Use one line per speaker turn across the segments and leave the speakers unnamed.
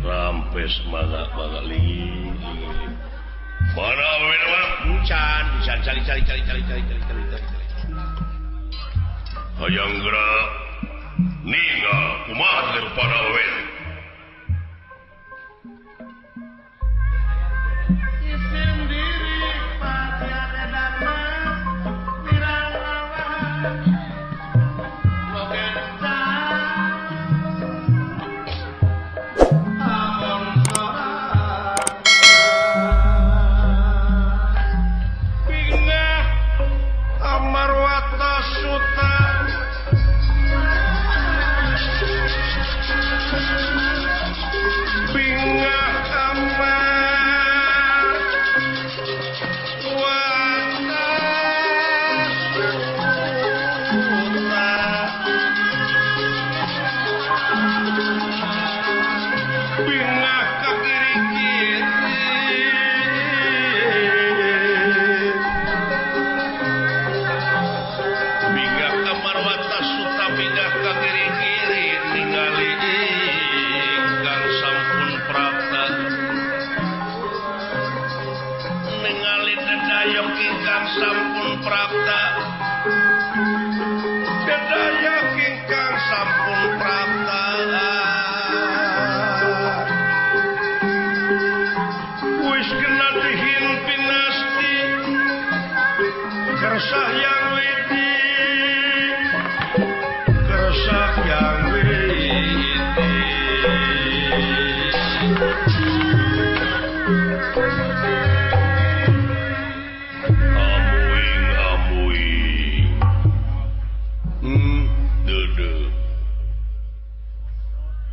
Rampes mangga-mangga lingi. Mana awewe
Encan, encan cali cali cali cali cali cali cali cali.
Hayang geura ningal kumaha teh rupana awewe.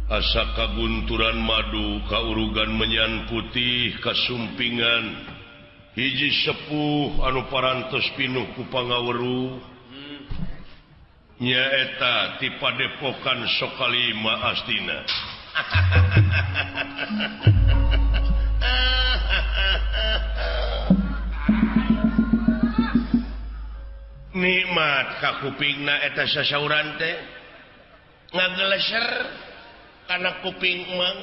Asa kagunturan madu kaurugan menyan putih kasumpingan hiji sepuh anu parantos pinuh ku pangaweruh nyaeta ti padepokan Sokalima Astina. Nikmat ka kupingna eta sasauran teh ngageleser kana kuping mang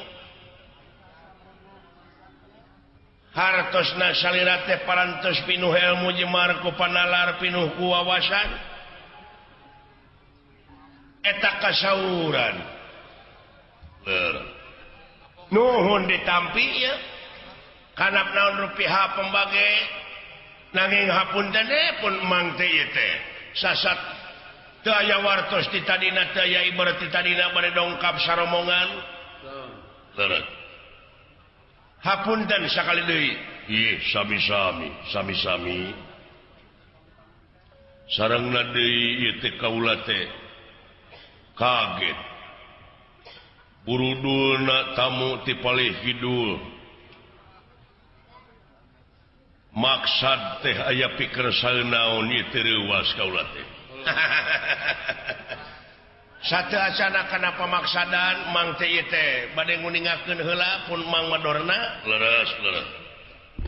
hartosna salira teh parantos pinuh ilmu jemar ku panalar pinuh ku wawasan eta kasauran nuhun ditampi ya kanap naon rupiah pembage nanging hapunten pun mang teh ieu teh sasat teu aya wartos ti tadina teu aya ibarat ti tadina bade dongkap saromongan leres hapunten sakali deui ih sami-sami sami-sami sarengna deui ieu teh kaula teh kaget burudulna tamu ti palih kidul maksad teh aya piker saeunaon ieu teh reuwas kaula teh. Satu acana kana pamaksadan mang teh ieu teh bade nguningakeun heula pun mang madorna leres leres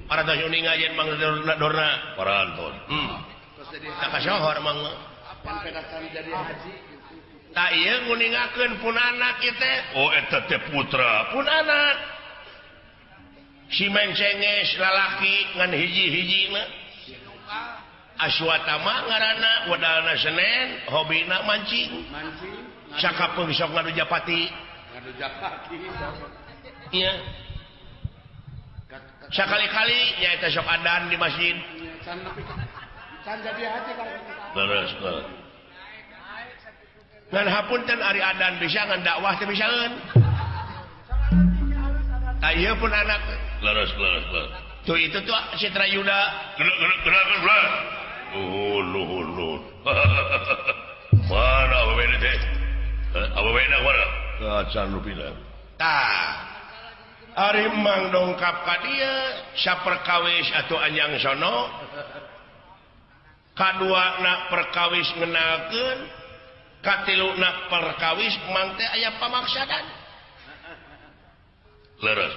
parantos uninga yen mang dorna parantos tak kasohor mang
apan pedasan jadi haji
tak ieu nguningakeun pun anak ieu teh
oh eta teh putra
pun anak si mencenges lalaki ngan hiji-hijina Aswatama ngaranna wadalna Senen hobina mancing sakapeung sok ngadu japati iya sakali-kali nyaeta sok adan di masjid
leres leres
ngan hapunten ari adan bisa ngan dakwah teh bisaeun tah ieu pun anak
leres leres leres
tuh itu tuh Citra Yuda
gerak nuhun nuhun nuhun mana awewe teh awewe na mana acan rupina
tah ari mang dongkap ka dieu saperkawis atuh anjang sono kadua na perkawis ngenalkeun katilu na perkawis mang teh aya pamaksadan
leres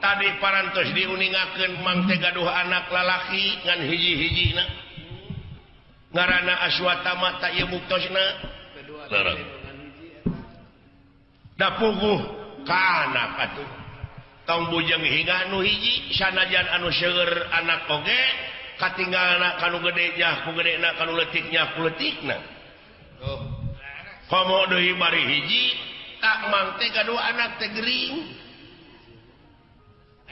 tadi parantos diuningakeun mang teh gaduh anak lalaki ngan hiji-hijina ngaranna Aswatama tak ieu buktosna
leres
da puguh ka anak atuh
Tong bujeng hingga anu hiji sanajan anu seueur anak oge katinggalna kanu gede nya ku gedena kanu leutik nya ku leutikna. Komo deui bari hiji tak mang teh gaduh anak teh gering.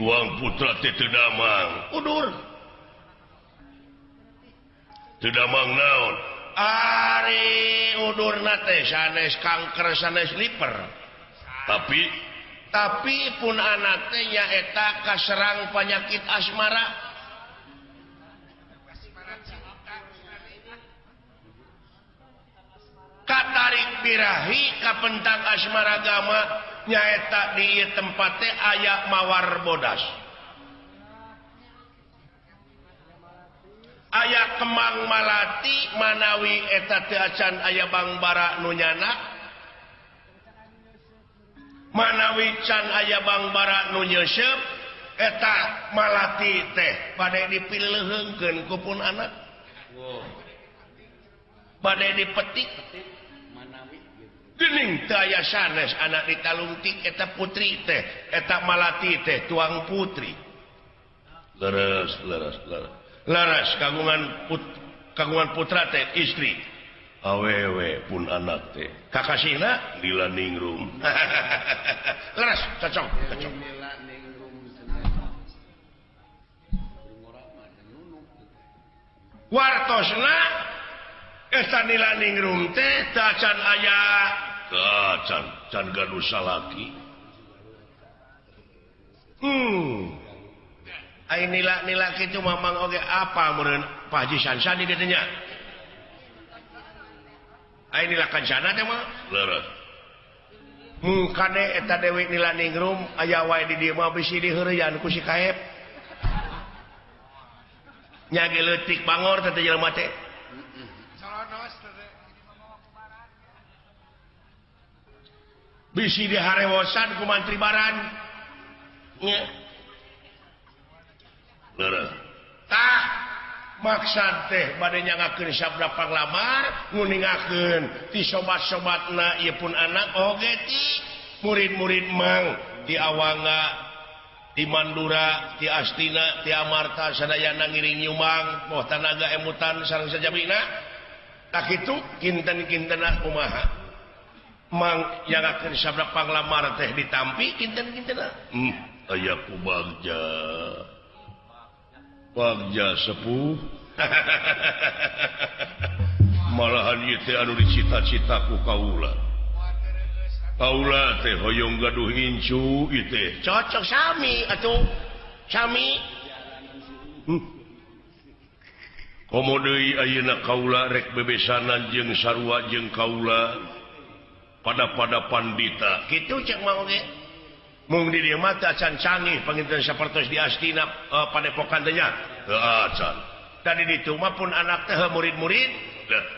Tuang putra teh teu damang udur. Teu damang naon? Ari udurna teh sanes kanker sanes liver. Tapi pun anak teh nyaeta kaserang penyakit asmara. Katarik birahi kapentang asmara gama nyaeta di ieu tempat teh aya mawar bodas. Aya kemang malati manawi eta teu acan aya bangbara nu nyanak. Manawi can aya bangbara nu nyeuseup eta malati teh bade dipileuheungkeun ku pun anak. Bade dipetik geuning teu aya sanes anak ditalungtik eta putri teh eta malati teh tuang putri. Leres leres leres leres kagungan putra teh istri awewe pun anak teh kakasihna lila ningrum. Leres cocok cocok. Wartosna eta nila ningrum teh teu acan aya teu acan can gaduh salaki. Ai nila-nila kitu mamang oge apa meureun Pak Haji Sansani dieu nya. Ai nila kancana teh mah leres. Mung kade eta Dewi Nila Ningrum aya wae di dieu mah bisi diheureyan ku si Kaep. Nya ge leutik bangor teh jelema teh. Bisi diharewosan ku mantri baran. Nya. Leres. Tah maksad teh bade nyangakeun sabda panglamar nguningakeun ti sobat-sobatna ieu pun anak oge ti murid-murid mang di Awangga, di Mandura, di Astina, di Amarta sadayana ngiring nyumbang moh tanaga emutan sareng sajabina. Tah kitu kinten-kintenna kumaha mang nyangakeun sabda panglamar teh ditampi kinten-kintenna. Aya ku bagja. Bagja sepuh. Malahan ieu teh anu dicita-cita ku kaula. Kaula teh hoyong gaduh incu ieu teh. Cocok sami atuh. Sami. Komo deui ayeuna kaula rek bebesanan jeung sarua jeung kaula pada-pada pandita. Kitu cek mah oge. Mung di dieu mah teu acan canggih panginten sapertos di Astina padepokan teh nya. Teu acan. Tadi ditu mah pun anak teh murid-murid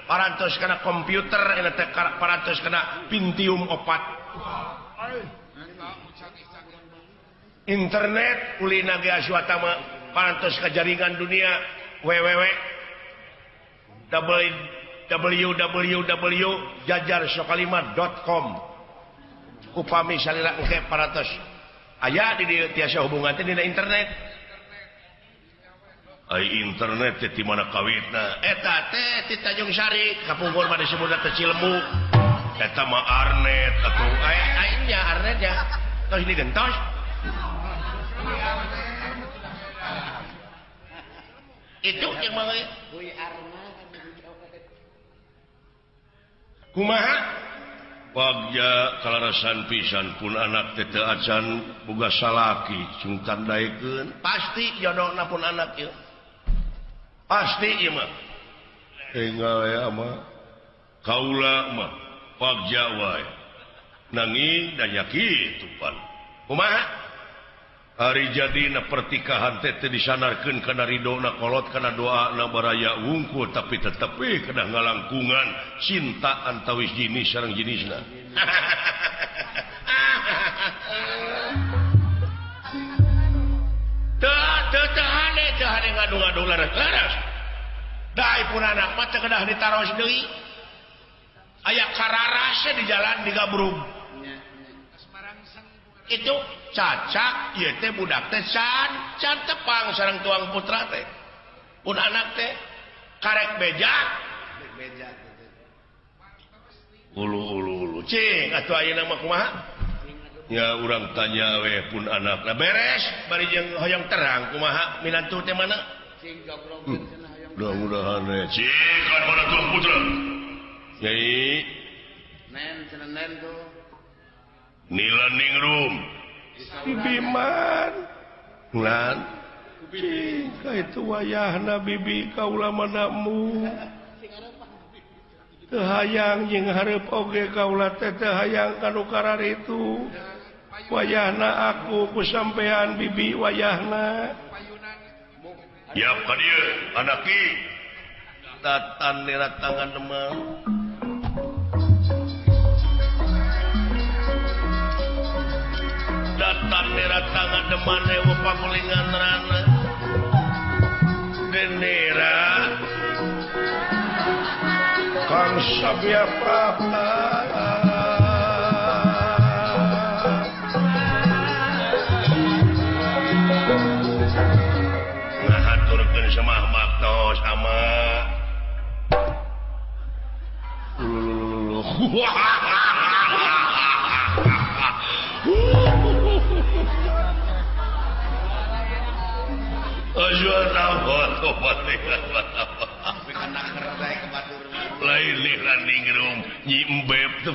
parantos kana komputer eta teh parantos kana Pentium 4. Internet ulina ge Aswatama parantos ka jaringan dunia www www.jajarsokalima.com. Upami salila engke parantos aya di dieu tiasa hubungan teh dina internet. Ai internet teh di mana kawitna? Eta teh ti Tanjung Sari kapungkur mah disebutna teh Cilembu. Eta mah Arnet atuh. Ai nya Arnet nya. Tos digentos. Itu yang mah kumaha? Bagja kalarasan pisan pun anak teh teu acan boga salaki sungkan daekeun pasti jodona pun anak ieu pasti ieu mah enggal ya mah kaula mah bagja wae nanging da nya kitu pan kumaha hari jadina pertikahan teh teu disanarkeun kana ridona kolot kana doana baraya wungkul tapi tetep we kedah ngalangkungan cinta antawis jenis sareng jenisna. Teu teu hade teu hade ngadu-ngadu laras-laras. Da pun anak mah teu kedah ditaros deui. Aya kararasna di jalan digabrug.
Itu cacak ieu teh budak teh can can tepang sareng tuang putra teh. Pun anak teh karek beja.
Beja.
Ulu ulu ulu. Cing atuh ayeuna mah kumaha? Ya urang tanya we pun anak. Lah beres bari jeung hoyong terang kumaha minantu teh mana?
Cing jogrogkeun cenah hoyong.
Mudah-mudahan we. Cing kan mana tuang putra. Nyai
nen cenah nen tuh.
Nila ningrum. Bibiman. Lan. Cing ka itu wayahna bibi kaula manamu. Teu hayang jeung hareup oge kaula teh teu hayang ka nu kararitu. Wayahna aku ku sampean bibi wayahna. Ya ka dieu anaki. Tatan niratangan demam. Datan niratangan demane pagulingan rana. Denera Kang Sabya Prapta ngahaturkeun semah baktos ama lain landing room nyi embeb tuh.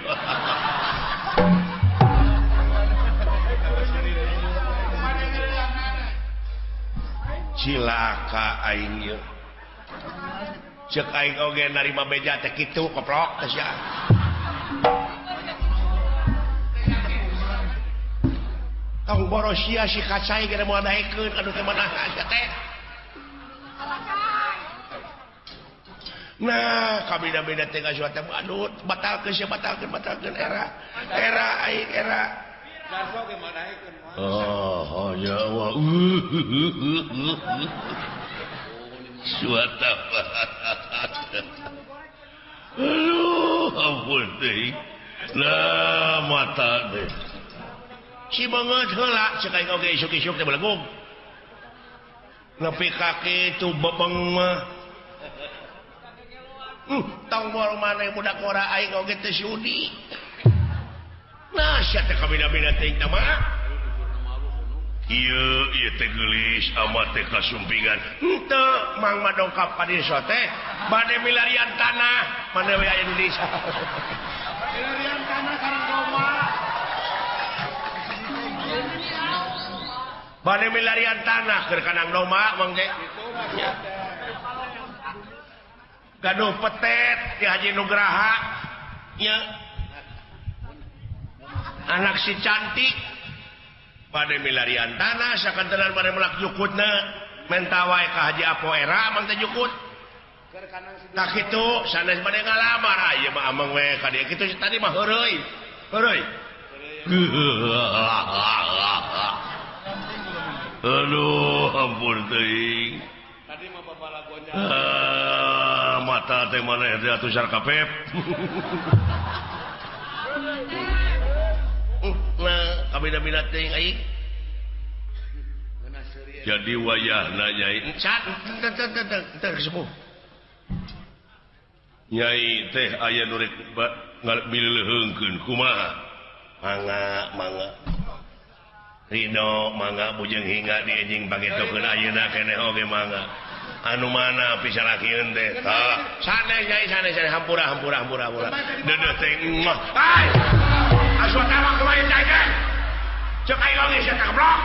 Cilaka aing ieu. Ceuk aing oge narima beja teh kitu koplok teh sia. Tong boros sia si kacai geus moal daekeun anu teh manah sia teh. Nah, kabeda-beda teh suatu aduh batalkeun sia batalkeun batalkeun era. Era aing era. Oh, ya Allah. Suatu aduh, ampun teh. Lah mata teh. Si banget heula cek aing oge isuk-isuk teh belegug. Nepi ka kitu bebeng mah. Tong boro maneh budak ora aing oge teu sudi. Nah, sia teh kabeda-beda teh teh mah. Ieu ieu teh geulis amat teh kasumpingan. Henteu mang mah dongkap ka desa teh bade milarian tanah, mana we aya di desa.
Milarian tanah sareng domba.
Bade milarian tanah keur kandang domba mang teh. Gaduh petet di Haji Nugraha ya. Anak si cantik bade milarian tanah sakantenan bade melak jukutna menta wae ka Haji Apo era mang teh jukut tah kitu sanes bade ngalamar ieu mah ameng we ka dieu kitu tadi mah heureuy heureuy. Aduh ampun teuing
tadi mah babalagonya
mata teh maneh teh atuh sarkapep. Nah, kabeda-beda teuing aing. Jadi wayahna nyai. Teu sepuh. Nyai teh aya nu rek ngaleuheungkeun kumaha? Mangga, mangga. Ridho mangga bujeng hingga diejing pagetokeun ayeuna keneh oge mangga. Anu mana pisalakieun teh? Tah, sanes nyai sanes sanes hampura hampura hampura hampura. Deudeuh teh mah. Ai! Aswatama kumaha cai teh? Ceuk aing oge sia teh goblok.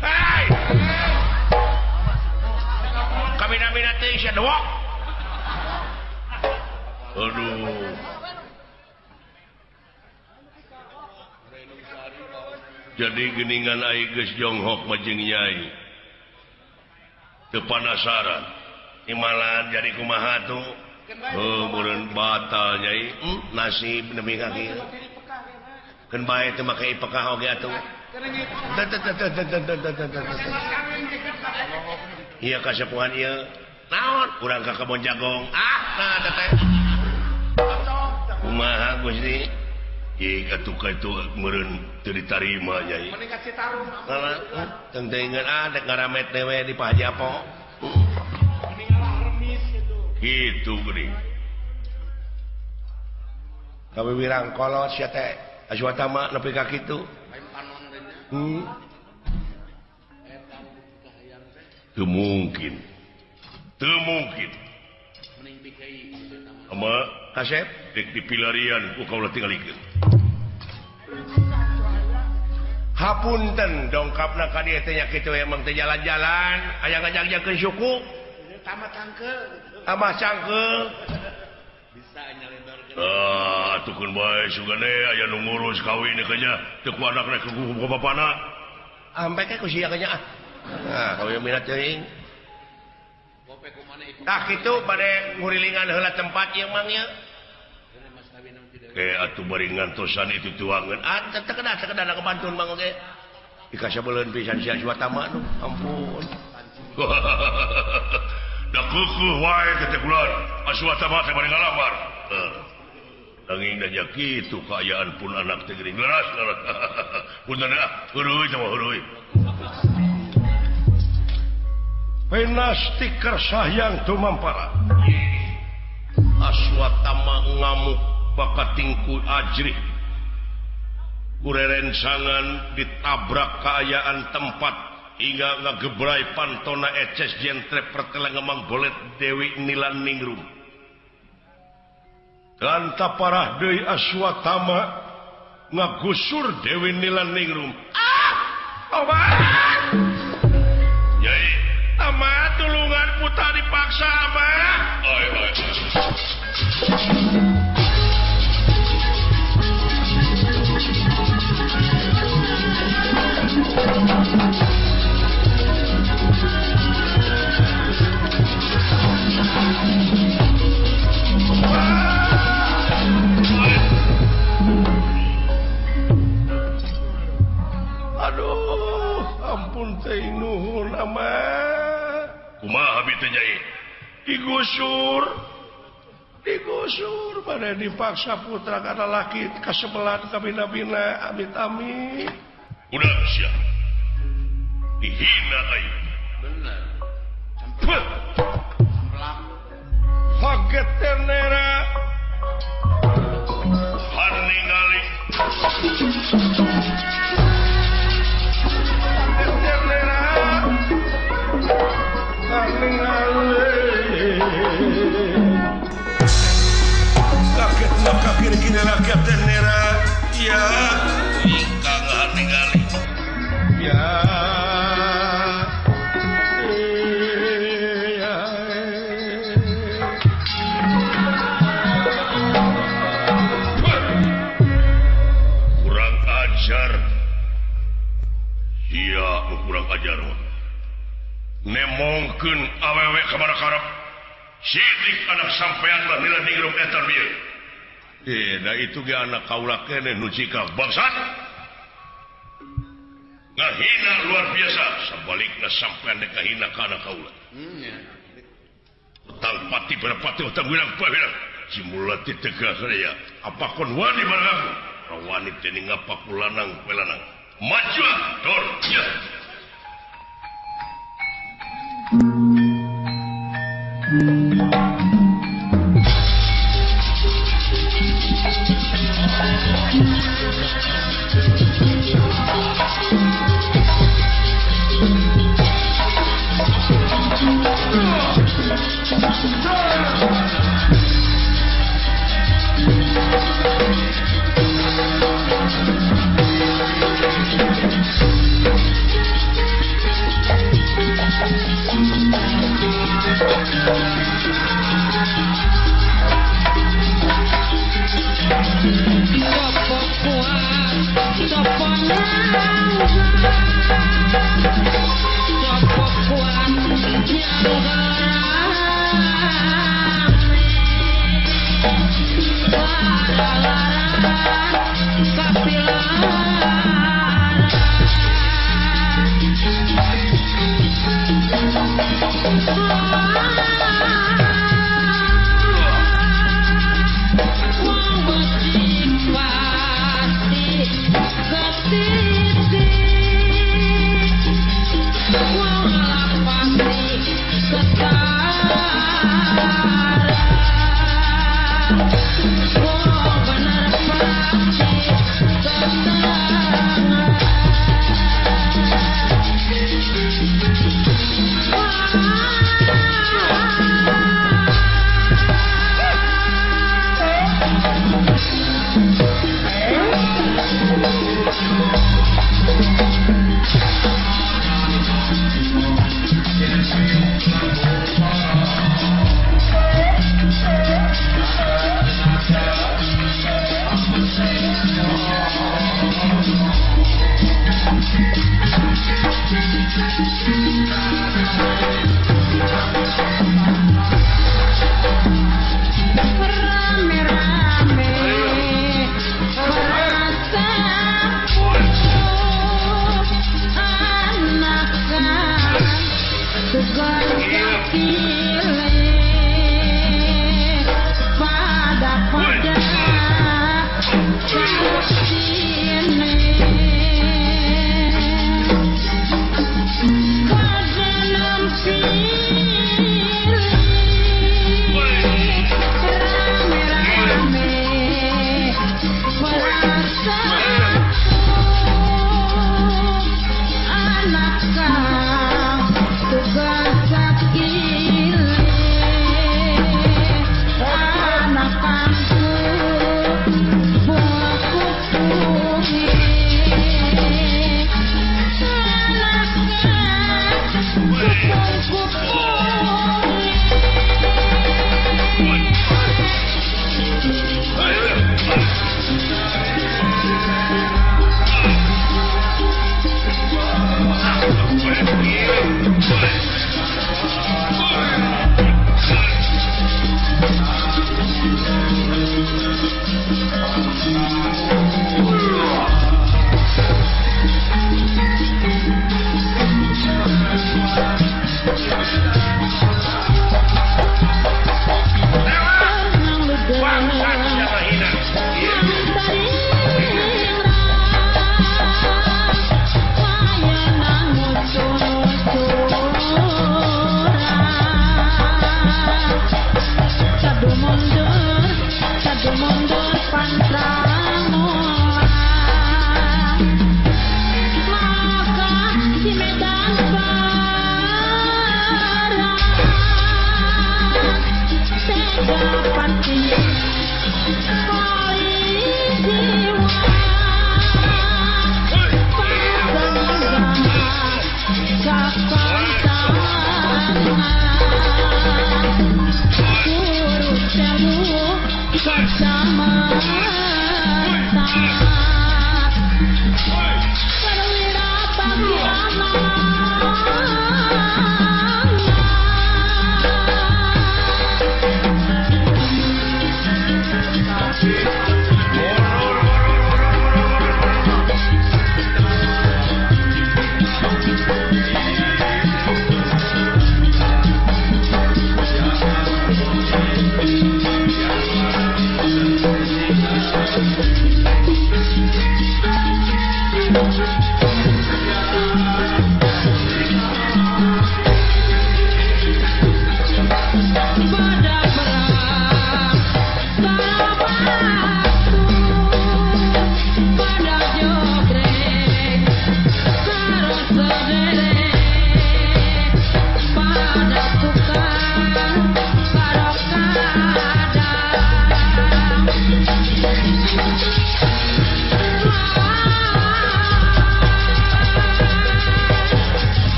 Hei! Kabina-bina teh sia dewok. Aduh. Jadi geningan aing geus jonghok mah jeung nyai. Teu panasaran. Imalan jadi kumaha tuh? Oh, meureun batal nyai. Nasib nepi ka kieu. Keun bae teu make ipekah oge atuh. Iya kasepuhan ieu. Naon? Urang ka kebon jagong. Ah, nah teh. Kumaha Gusti? Ih atuh ka itu meureun teu ditarima Nyai.
Mending ka Citarum.
Teuing ah dek ngaramet dewe di Pak Haji Apo.
Mending ngalah remis gitu.
Kitu geuning. Kawiwirang kolot sia teh Aswatama nepi ka kitu.
Lain panon teh nya. Eta kahayang teh.
Teu mungkin. Teu mungkin.
Mending bikei kitu eta mah.
Ama kasep dek dipilarian ku kaula tingalikeun. Hapunten dongkapna ka dieu teh nya kitu emang teh jalan-jalan aya ngajak-jakeun suku.
Tambah cangkeul gitu.
Tambah cangkeul.
Bisa nyaledorkeun.
Ah, atukeun bae sugane aya nu ngurus kawin teh nya teu ku anakna ku bapana. Ampe ke ku sia nya ah. Nah, kawin minat teuing.
Gope ku mana ieu?
Tah kitu bade ngurilingan heula tempat ieu mang ieu. Atuh bari ngantosan itu tuangan. Ah, teu kedah kebantun mang oge. Dikasabeuleun pisan si Aswatama nu. Ampun. Da keukeeh wae teh bulan. Aswatama teh bari ngalamar. Nanging da nya kitu kaayaan pun anak teh geuning leras. Punten ah, heuruy teh mah heuruy. Penasti kersahyang tumampara. Aswatama ngamuk bakatingku ajrih. Kurerencangan ditabrak keayaan tempat hingga ngagebrai pantona eces jentre pertelengemang bolet Dewi Nilan Ningrum. Lanta parah deui Aswatama ngagusur Dewi Nilan Ningrum. Ah! Obat! Nyai, ama tulungan putra dipaksa ama. Oi oi. Aduh, ampun teh nuhun ama. Kumaha abi teh Nyai? Digusur. Digusur pada dipaksa putra kana laki kasebelan kabina-bina amit-amit. Udah sia. Dihina aing.
Bener. Samplak.
Kaget nera. Han ningali. Kaget nera. Han ningali. Kaget maka kiri-kiri rakyat nera. Ya, ingkang han ningali. Ya. Kurang ajar. Iya, kurang ajar mah. Nemongkeun awewe ka karep. Sidik anak sampean mah nila ningrum eta bieu. Da itu ge anak kaula keneh nu cikak bangsat. Ngahina luar biasa, sabalikna sampean dek ngahina ka anak kaula. Utang pati berpati utang wirang pawirang. Cimulati tegah raya. Apa kon wani bareng aku? Rawani dening apa kulanang welanang. Maju dor ya.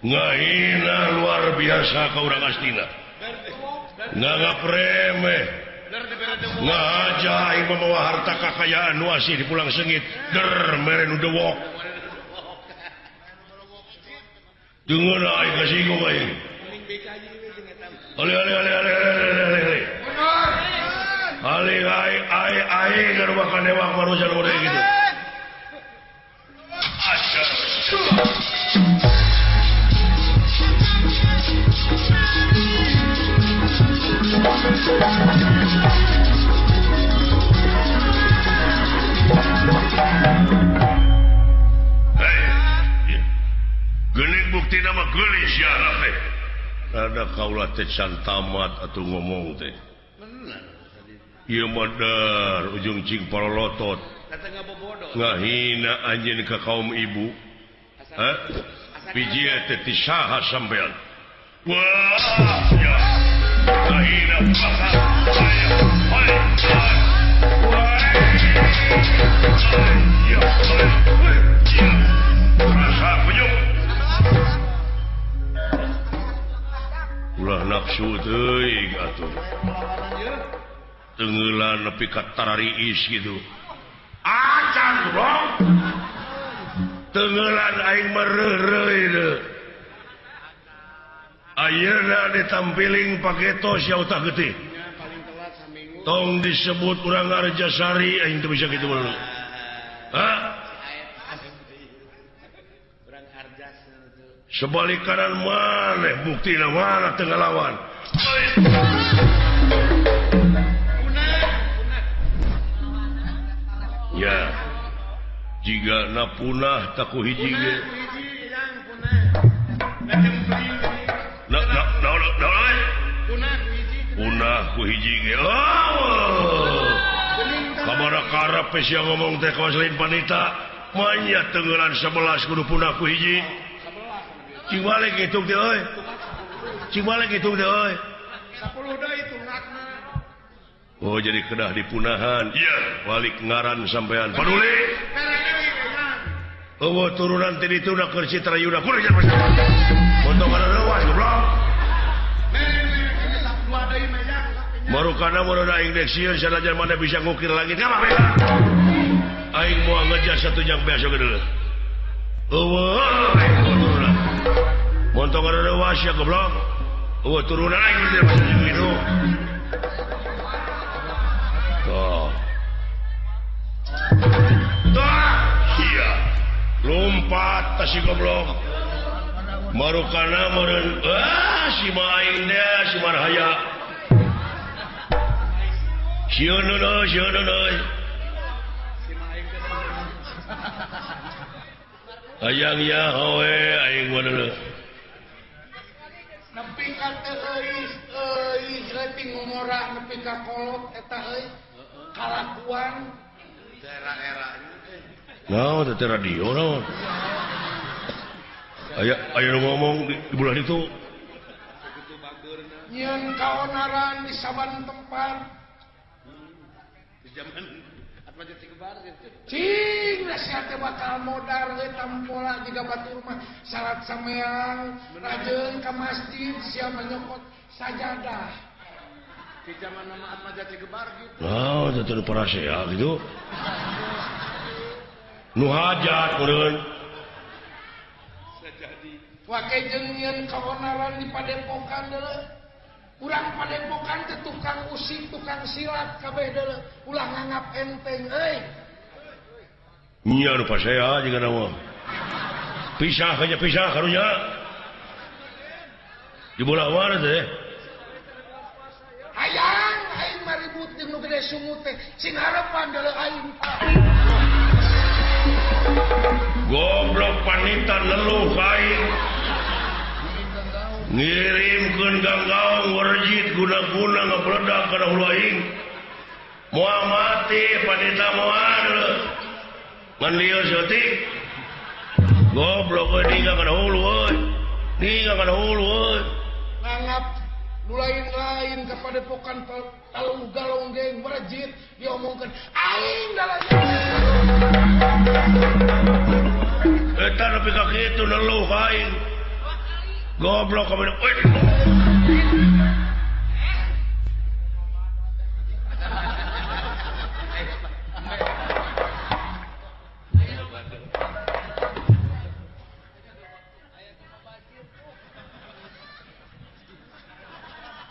Ngahina luar biasa ka urang Astina. Nganggap remeh. Ngaja aing mamawa harta kakayaan nu asih di pulang sengit. Der mere nu dewok. Dengeun aing kasinggung aing. Ale ale ale ale ale ale ale. Ale aing aing aing garua kanewang manusia nu gitu. Asyik. Bukti nama geulis ya anak teh. Rada kaula teh can tamat atuh ngomong teh.
Bener.
Ieu modar ujung cing parolotot. Ngahina anjeun ka kaum ibu. Hah? Biji teh ti saha sampean? Wah, ya. Ngahina bakal. Hai, hai. Ya, ya. Rasa penyuk. Ulah nafsu teuing atuh. Tenggelan nepi ka tarariis gitu. Acan goblok. Tenggelan aing mereureuy deui. Ayeuna ditampiling paketos ya utah getih. Tong disebut urang Arjasari aing teu bisa kitu mah. Hah? Sebalik kanan maneh buktina mana teu ngalawan. Ya. Jika na punah taku hiji ge. Na na na na punah ku hiji ge. Oh. Kamana karep sia ngomong teh kawas lain panita. Manya tenggelan 11 kudu punah ku hiji. Cing balik hitung teh euy. Cing balik hitung teh euy.
10 deui tunakna.
Oh jadi kedah dipunahan. Iya, balik ngaran sampean. Paduli. Eueuh turunan ti ditu na keur Citra Yuda. Kudu jangan montong kana leuwas goblok. Marukana mun aing dek sieun sanajan mana bisa ngukir langit. Ka mah aing moal ngejar satu jang beas oge deuleu. Eueuh aing turunan. Montong kana leuwas ya goblok. Eueuh turunan aing teh bisa gitu. Tuh. Tuh. Iya. Lompat tas si goblok. Marukana meureun ah si aing teh si marhaya. Sieun euy, sieun euy. Hayang ya howe aing mah deuleu.
Nepi ka teu euis euis leutik ngomora nepi ka kolot eta euy. Kalakuan era-era
naon teh radio naon aya aya nu ngomong di bulan itu
nyieun kaonaran di saban tempat di zaman Atmaja Cikebar cing nasihat teh bakal modar we tampola jiga batur mah salat sameang rajeun ka masjid sia menyokot sajadah. Di zaman nama Atmaja Cigebar gitu.
Oh, itu nu parasea gitu. Nu hajat meureun.
Sajadi. Wake jeung nyieun kaonaran di padepokan deuleu. Urang padepokan teh tukang usik, tukang silat kabeh deuleu. Ulah nganggap enteng euy.
Nya nu pasea jiga nama. Pisah hanya pisah karunya. Di bola mana teh?
Hayang aing maribut jeung nu gede sungut teh sing harepan deuleu aing.
Goblok panita neluh aing. Ngirimkeun ganggaung werjit guna-guna ngabledak kana hulu aing. Moal mati panita moal deuleu. Ngan lieur saeutik. Goblok euy ninggal kana hulu euy. Ninggal kana hulu euy.
Nganggap nu lain-lain ke padepokan talung galong geng merejit diomongkeun aing dalah
eta nepi ka kitu neluh aing goblok kabeh euy.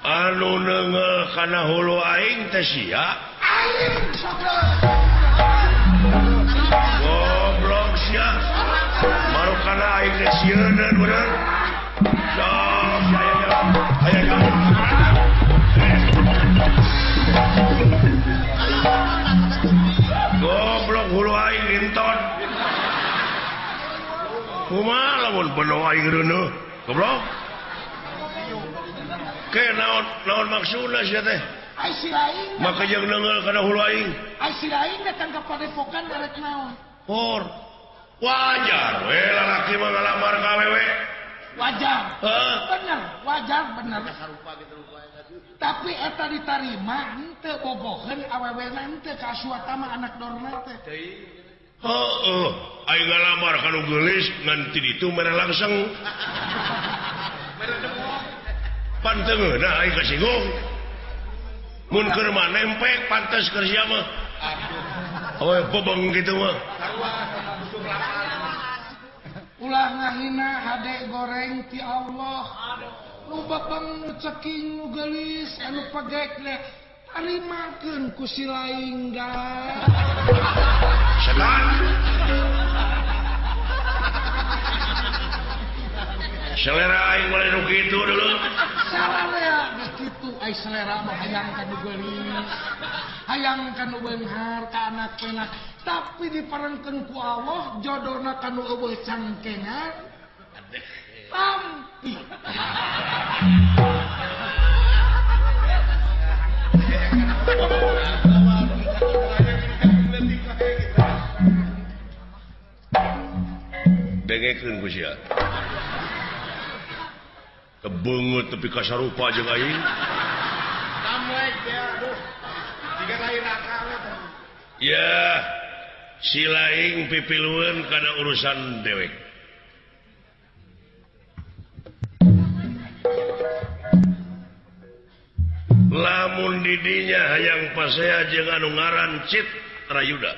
Anu neunggeul kana hulu aing teh sia
aing saudara
goblok sia marukana aing teh sieuneun bener sok aya aya goblok hulu aing inton Kumaha lamun beno aing reuneuh goblok. Ke naon naon maksudna sia teh?
Ai si lain.
Maka jeung neunggeul kana hulu aing.
Ai si lain datang ka padepokan arek naon?
Por. Wajar we lalaki mah ngalamar ka awewe.
Wajar. Bener, wajar bener. Tapi eta ditarima henteu bogoheun awewena henteu ka Aswatama anak Dorna teh.
Heeh, aing ngalamar ka nu geulis ngan ti ditu mere langseng. Pan teu ngeunah aing kasinggung. Mun keur mah nempek pantes keur sia mah. Aduh. Awe bebeng kitu mah.
Ulah ngahina hade goreng ti Allah. Nu bebeng nu ceking nu geulis anu pegekna tarimakeun ku si lain da.
Setan. Selera aing mulai nu kitu dulu.
Salarea geus kitu ai selera mah hayang ka nu geulis. Hayang ka nu beunghar ka anak penak. Tapi diparengkeun ku Allah jodona ka nu eueuh cangkengan. Tampi.
Dengekeun ku sia. Kebeungeut tepi ka sarupa jeung aing.
Damlek teh aduh. Jiga lain akal teh.
Ya, si laing pipilueun kana urusan dewek. Lamun didinya hayang pasea jeung anu ngaran Cit Rayuda.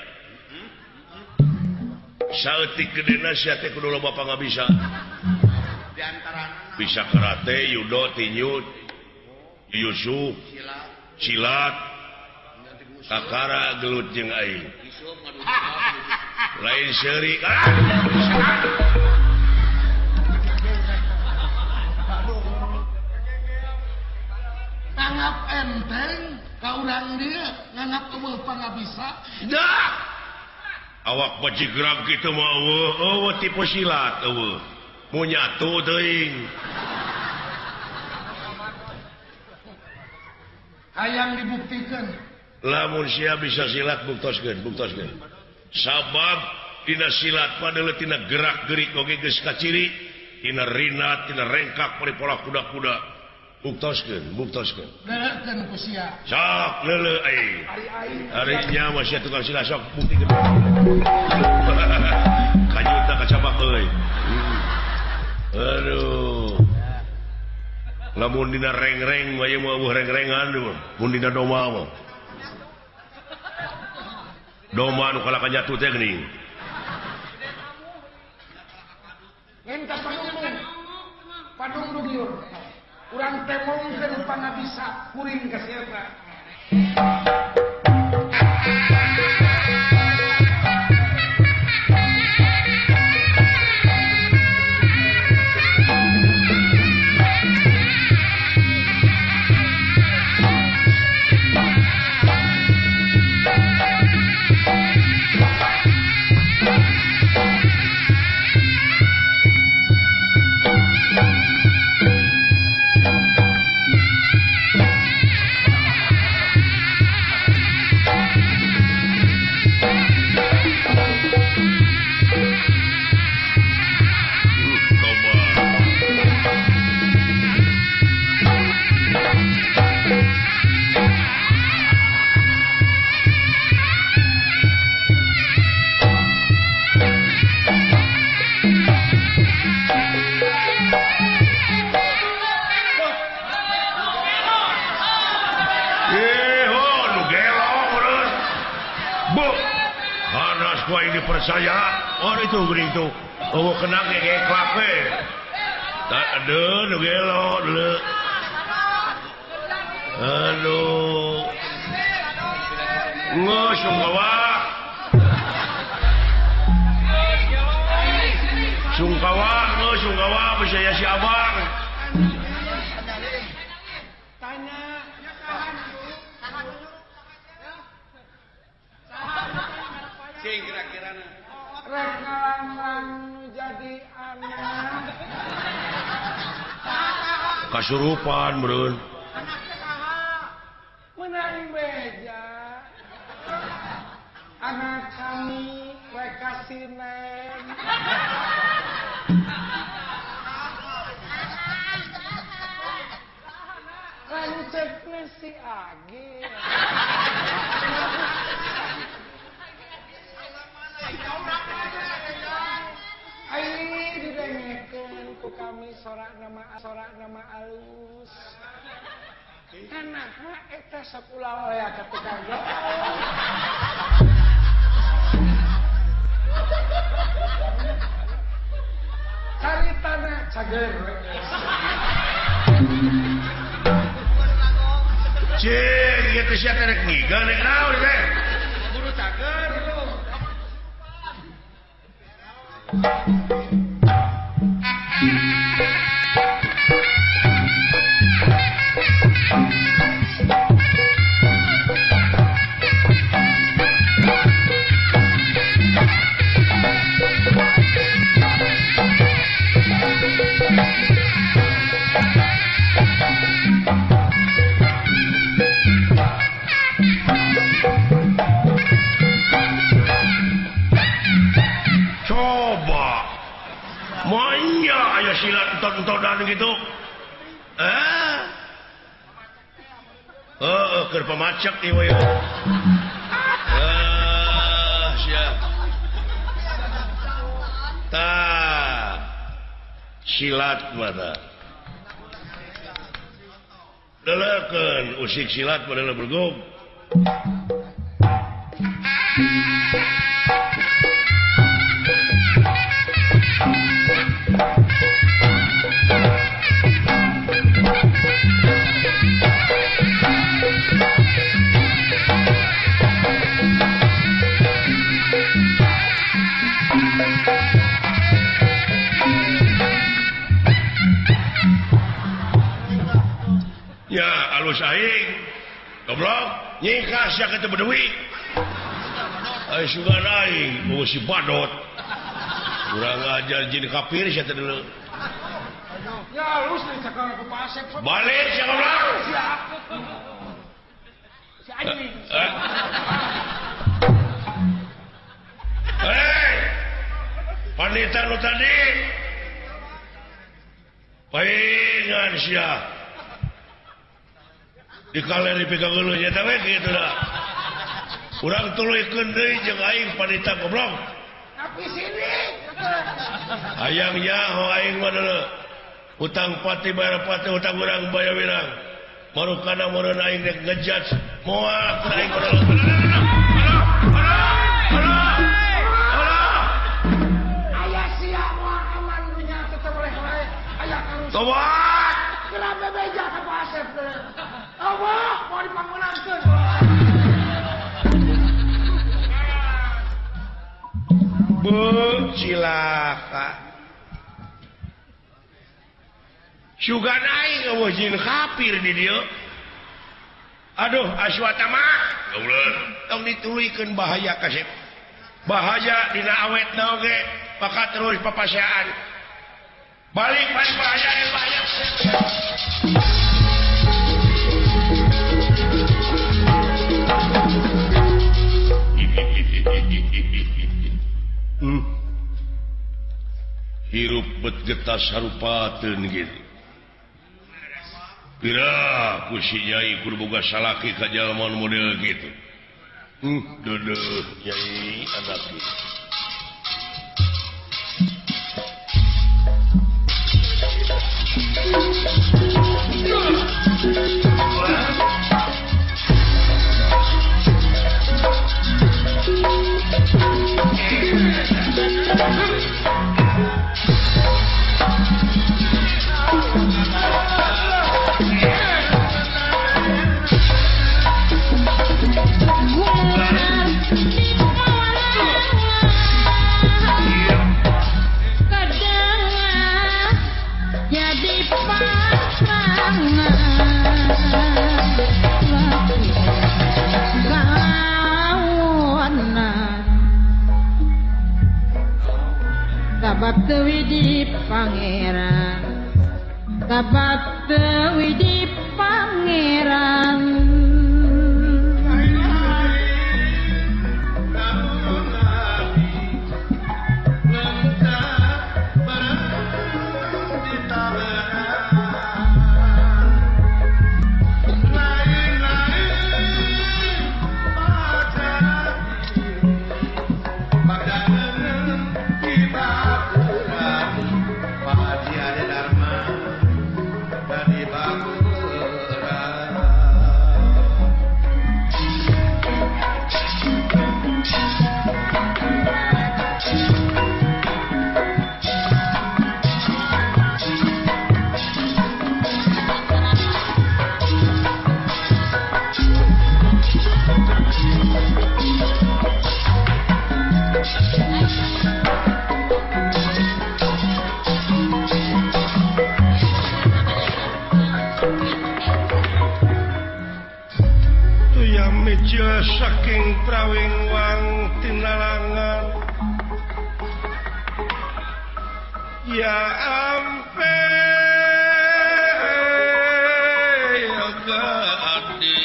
Saeutik gedena sia teh kudu loba pangabisa.
Di antarana
bisa karate, judo, tinju, yusuf, silat, kakara gelut jeung aing. Lain seuri.
Nganggap enteng ka urang dieu, nganggap eueuh pangabisa.
Dah. Awak bajigrag kitu mah eueuh, eueuh tipe silat eueuh. Mau nyatu teuing.
Hayang dibuktikan.
Lamun sia bisa silat buktoskeun, buktoskeun. Sabab dina silat padahal tina gerak-gerik oge geus kaciri, tina rinat, tina rengkak paripola kuda-kuda. Buktoskeun, buktoskeun.
Leulekeun ku sia.
Sok leuleuh aing. Ari nya mah sia tukang silat sok buktikeun. Kajuta kacabak euy. Aduh. Lamun dina reng-reng mah ieu mah eueuh reng-rengan mah. Mun dina doma mah. Doma nu kalaka nyatu teh geuning.
Lain ka padung. Padung dugiur. Urang temongkeun pangabisa kuring ka siapa.
Percaya, oh itu geuning tuh, oh kena gegeklak we, tak ada nu gelo deuleu, aduh, geus sungkawa, sungkawa, geus sungkawa percaya si abang.
Kira-kira
Rek ngalanglang jadi anak.
Kasurupan meureun.
Anaknya saha? Menang beja. Anak kami rek kasinen. Lancetna si Agi. Ai didengekeun ku kami sorak nama alus. Kanaha eta sok ulah aya ka tukang gaul. Caritana cager.
Cing, ieu teh sia teh rek ngiga rek naon teh?
Buru cager lu.
Coba maunya aya silat entot-entotan gitu. Keur pamacek ieu we. Sia. Tah. Silat mah tah. Leulekeun usik silat mah leuleuk bergum. Ya alus aing goblok nyingkah sia kitu bedewi ai sugan aing eueuh si badot urang ajar jin kafir sia teh deuleu.
Ya alus dicekal ku Pak Asep.
Balik sia goblok.
Si anjing.
Hei panita nu tadi paingan sia di kaler dipegang geuleuh nya teh we kitu da. Urang tuluykeun deui jeung aing panita goblok.
Tapi sini.
Hayang nyaho aing mah deuleu. Utang pati bayar pati utang urang bayar wirang. Marukana meureun aing rek ngejudge moal ku aing mah.
Aya sia moal aman dunya tetep leh-leh. Aya karus.
Tobat.
Geura bebeja ka Pak Asep deuleu. Allah mau dipangunangkeun.
Beuh cilaka. Sugan aing eueuh jin kafir di dieu. Aduh Aswatama. Gauleuh. Tong dituluykeun bahaya kasep. Bahaya dina awetna oge maka terus papaseaan. Balik balik bahaya bahaya. Hirup bet getas harupateun gitu. Pira ku si Nyai kudu boga salaki ka jalma nu model kitu. Deudeuh Nyai anak ieu.
Jadi pasangan. Tabat Widi Pangeran, Tabat Widi Pangeran.
Saking prawingwang tinalangan ya ampe adi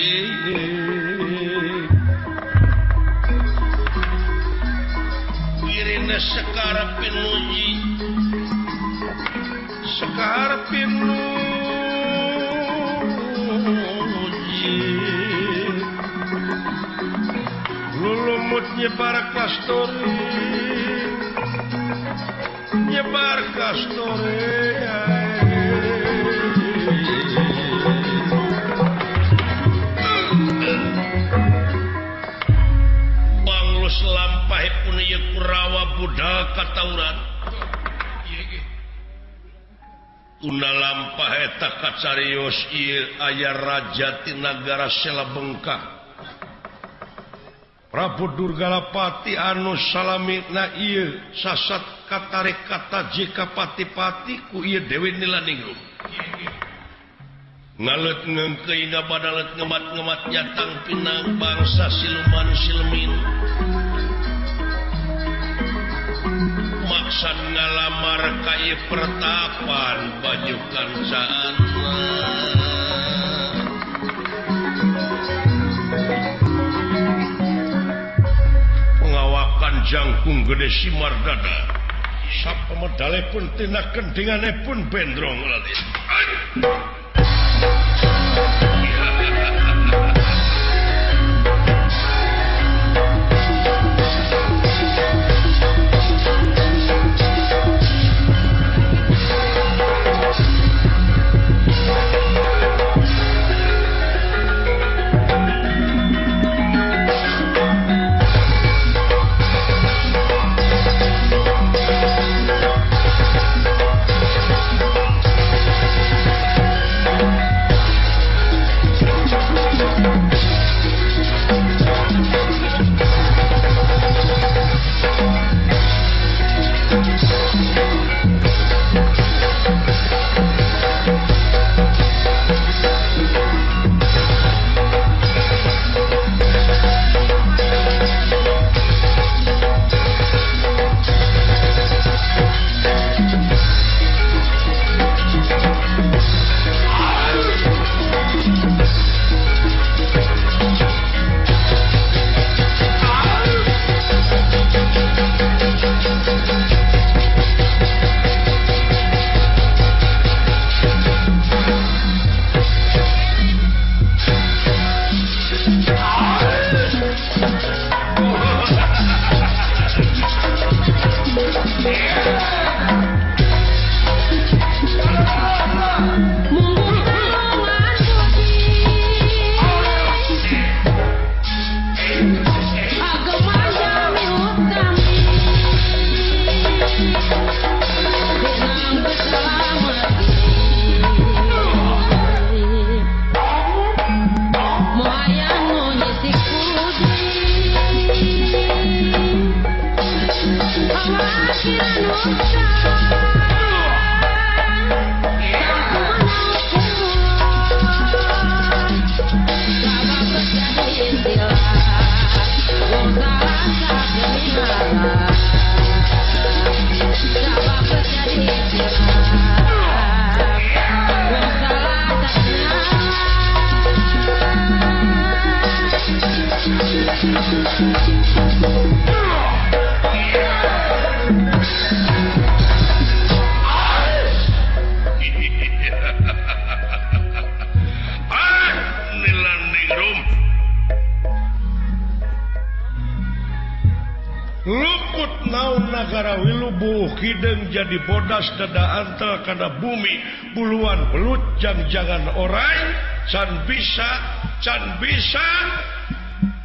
kirina sekar pinuji sekar pinuji lulumut nyebar kasturi nyebar kasturi banglus lampahipun ieu Kurawa budal katauran tunda lampah eta kacarios ieu aya raja ti nagara Sela Bengkah Prabu Durgalapati anu salamina ieu sasat katarik kata jika pati-pati ku ieu Dewi Nilaningrum ngalet ngeungkeuy ngabadalet ngemat-ngemat nyatang pinang bangsa siluman silmin maksad ngalamar ka ieu pertapan baju kancaan. Jangkung gede simar dada sapemedale pun tina kendingane pun bendrong lalit. Luput naon nagara wilubuh hideung jadi bodas dada antel kana bumi buluan belut jang-jangan orai can bisa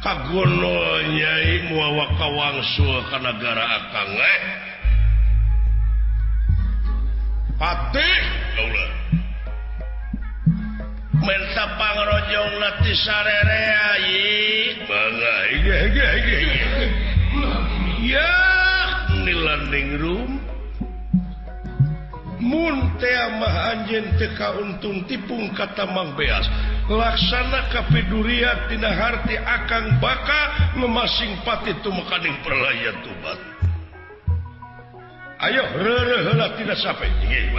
kagono nyai muawa kawangsul ka nagara akang patih kaula menta pangrojong lati sarerea ye mangga ge ya nilanding room mun teh mah anjeun teu kauntung tipung kata Mang Beas laksana kapiduria tina harti akang baka memasing pati tumekaning perlayan tubat. Ayo reureuh heula tina sape. Nggih,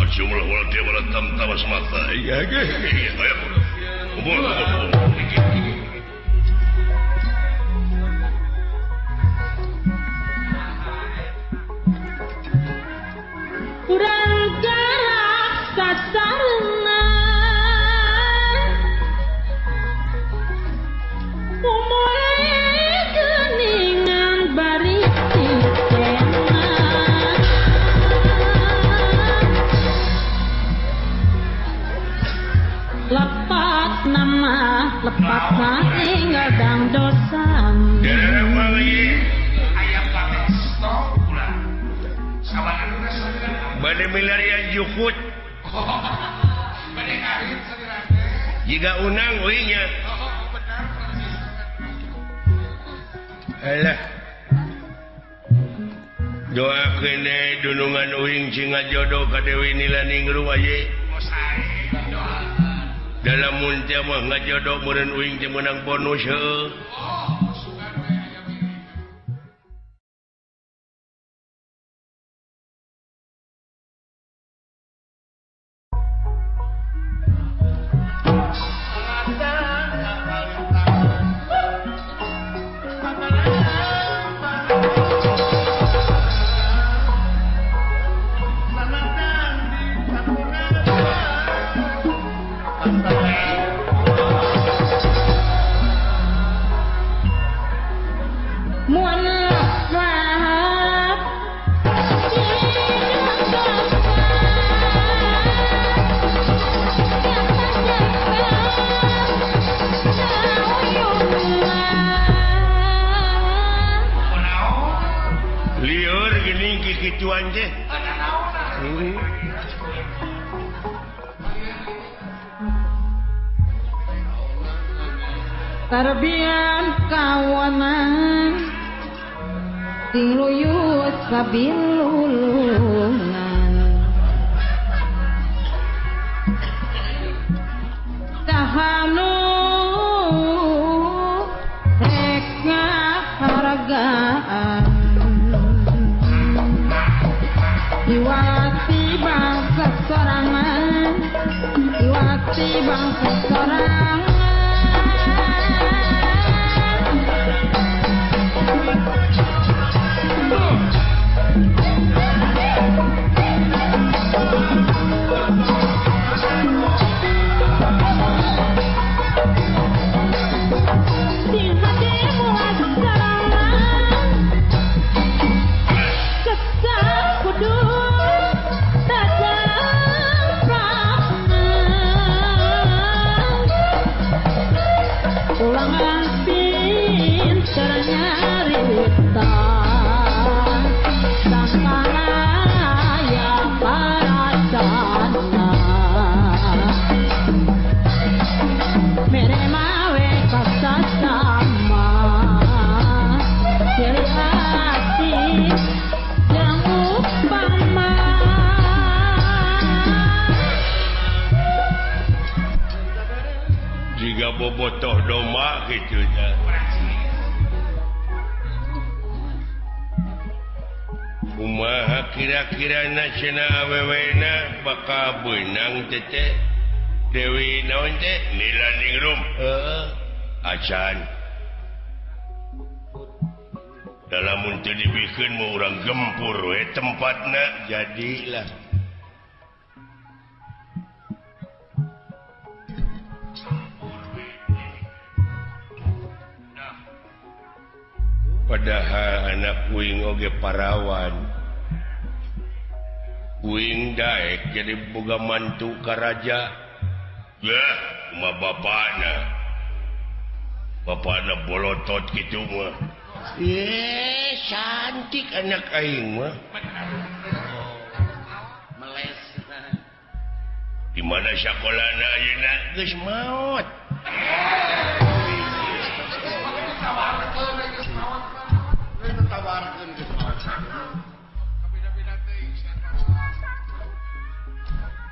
jumlah wala dia wala tam-tawas mata. Iya, iya, ayo. Kumpul, kumpul.
Kurang gerak sasarengan umure geningan bari lepat nama lepat ing dosa.
Bade milarian jukut. Jika unang uingnya. Alah. Doakeun dunungan uing sing ngajodoh ka Dewi Nilaningrum aye. Dalam mun teh mah ngajodoh meureun uing teh meunang bonus heuh.
Tarbian kawanan sing luyut sabilulungan tahanu rek ngahargaan iwati bangsa sorangan iwati bangsa sorangan.
Jika bobotoh domba gitu ya. Kumaha kira-kira na awewena bakal beunang teh Dewi naon teh Nilaningrum heeh acan dalam teu dibikeun mah urang gempur we tempatna jadilah padahal anak kuing oge parawan kuing daek jadi boga mantu ka raja yah mah bapana bapana bolotot kitu mah ye cantik anak aing mah
meles
di mana sakolana ayeuna geus maot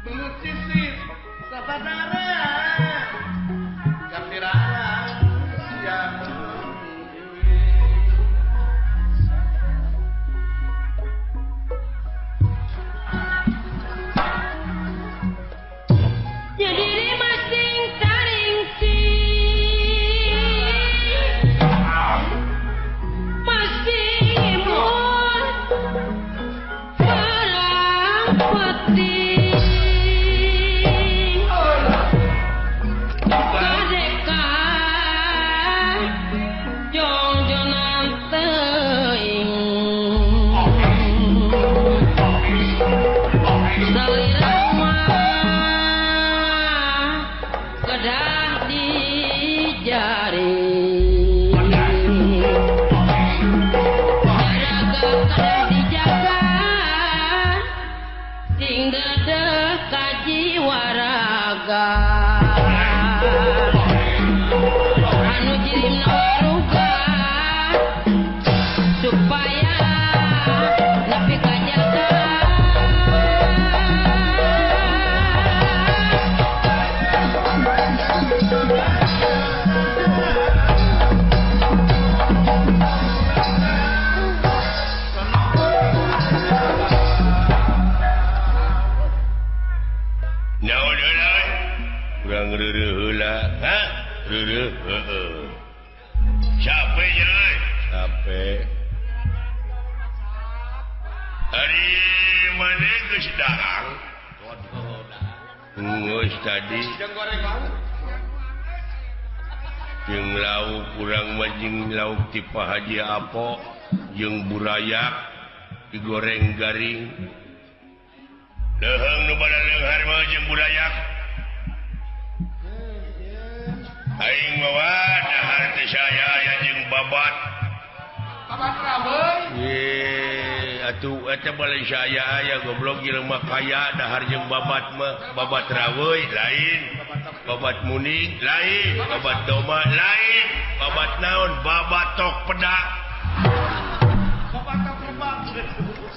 belut sisir sabanara kapirana siang
jadi masing taring si masing mun perang peti
capek hari mana geus dahang geus tadi jeung lauk urang mah jeung lauk ti Pak Haji Apo jeung burayak digoreng garing leuheung nu bada leunghar mah jeung burayak aing mah dahar teh saya aya jeung babat
babat rabeui
ye atuh eta balik saya aya goblok jelema kaya dahar jeung babat mah babat raweui lain babat muning lain babat domba lain babat naon babat tok pedak
babat tok lebak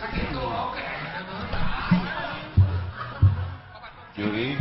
sakitu oke
juri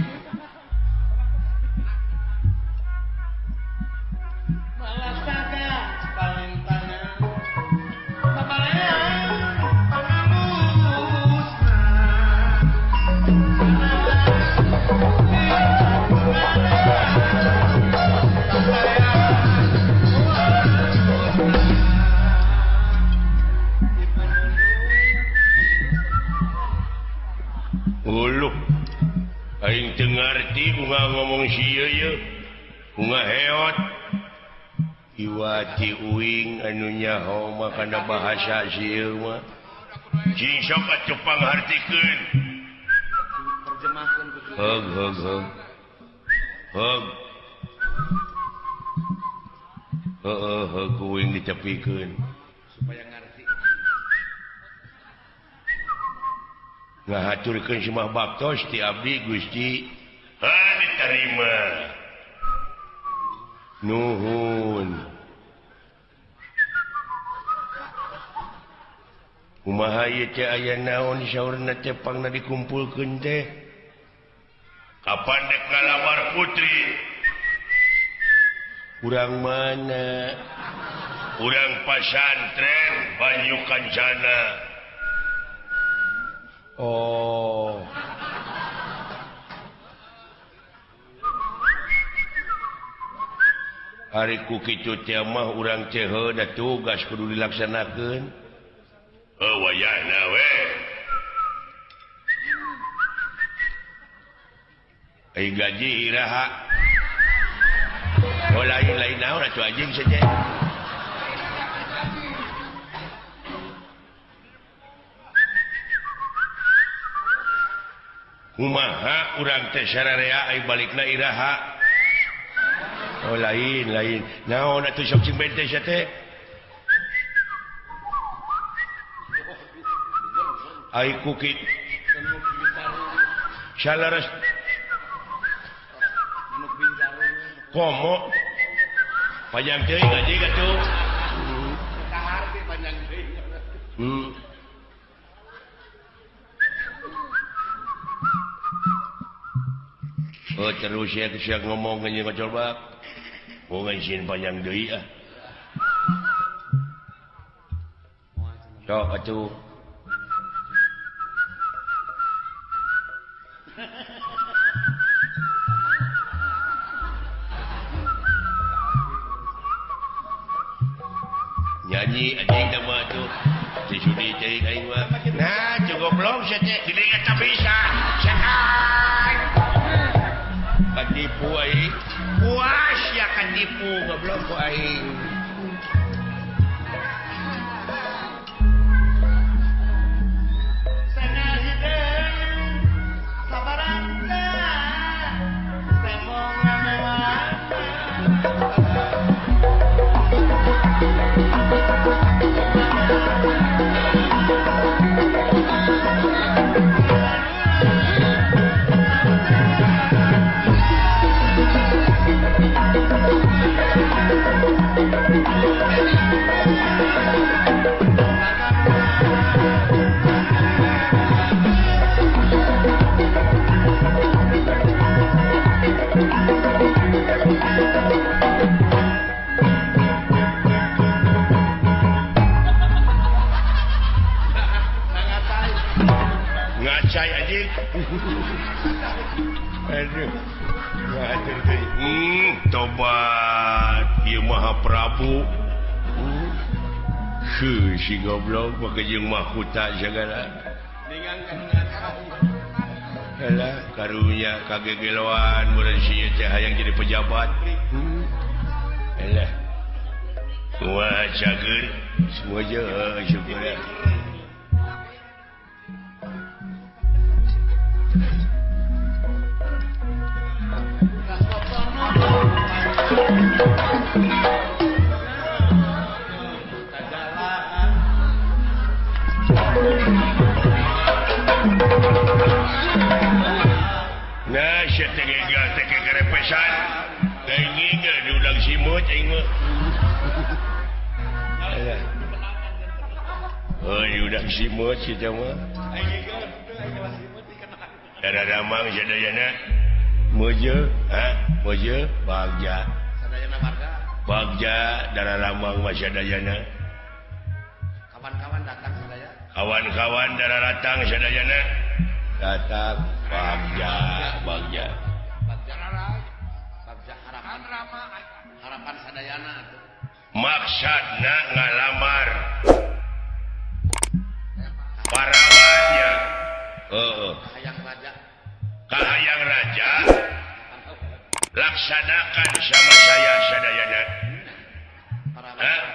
Uluh aing teu ngarti unga ngomong sieu ye unga heot iwati uing anu nyaho mah kana bahasa sieu mah cing sok atuh panghartikeun
terjemahkeun
hog hog hog hog heueuh hog uing ditepikeun
supaya ngarti
ngahaturkeun semah baktos ti abdi Gusti ha diterima nuhun kumaha ieu teh aya naon saurna teh pangna dikumpulkeun teh kapan dek ngalamar putri urang mana urang pasantren Banyu Kancana Oh. Ari ku kitu teh mah urang teh da tugas kudu dilaksanakeun. Heuh wayahna we. Ai gaji iraha. Oh lain-lain naon atuh anjing saja. Kumaha urang teh sararea ai balikna iraha. Oh lain lain. Naon atuh sok cing bente sia teh? Ai kukit. Salaras komo panjang teuing gaji atuh.
Kaharti panjang teuing.
Oh terus ya sia ngomong geus ngocol bak. Oh ngan panjang deui ah. Sok atuh. Nyanyi anjing teh mah atuh. Tisudi teh aing mah. Nah, cukup goblok sia teh gede eta bisa. Sakan. Katipu aing. Puas ya katipu goblok ku aing. Ngacai anjing. Aduh. Ngatur teh. Tobat ieu Maha Prabu. Heuh si goblok make jeung mahkota sagala. Alah karunya kagegeloan mun si ieu teh hayang jadi pejabat. Alah. Wah cager semua je syukur. Nah, sia teh gegal teh kerepesan. Teh ngigel diundang simut aing mah. Alah. Oh, diundang simut si teh mah. Darah ramang sadayana. Mojo, ha? Mojo bagja.
Sadayana warga.
Bagja darah ramang mah sadayana.
Kawan-kawan datang sadaya.
Kawan-kawan darah datang sadayana. Datang bagja, bagja.
Bagja bagja harapan harapan sadayana atuh.
Maksudna ngalamar. Parawannya. Heeh.
Kahayang raja.
Kahayang raja. Laksanakan sama saya sadayana.
Parawan.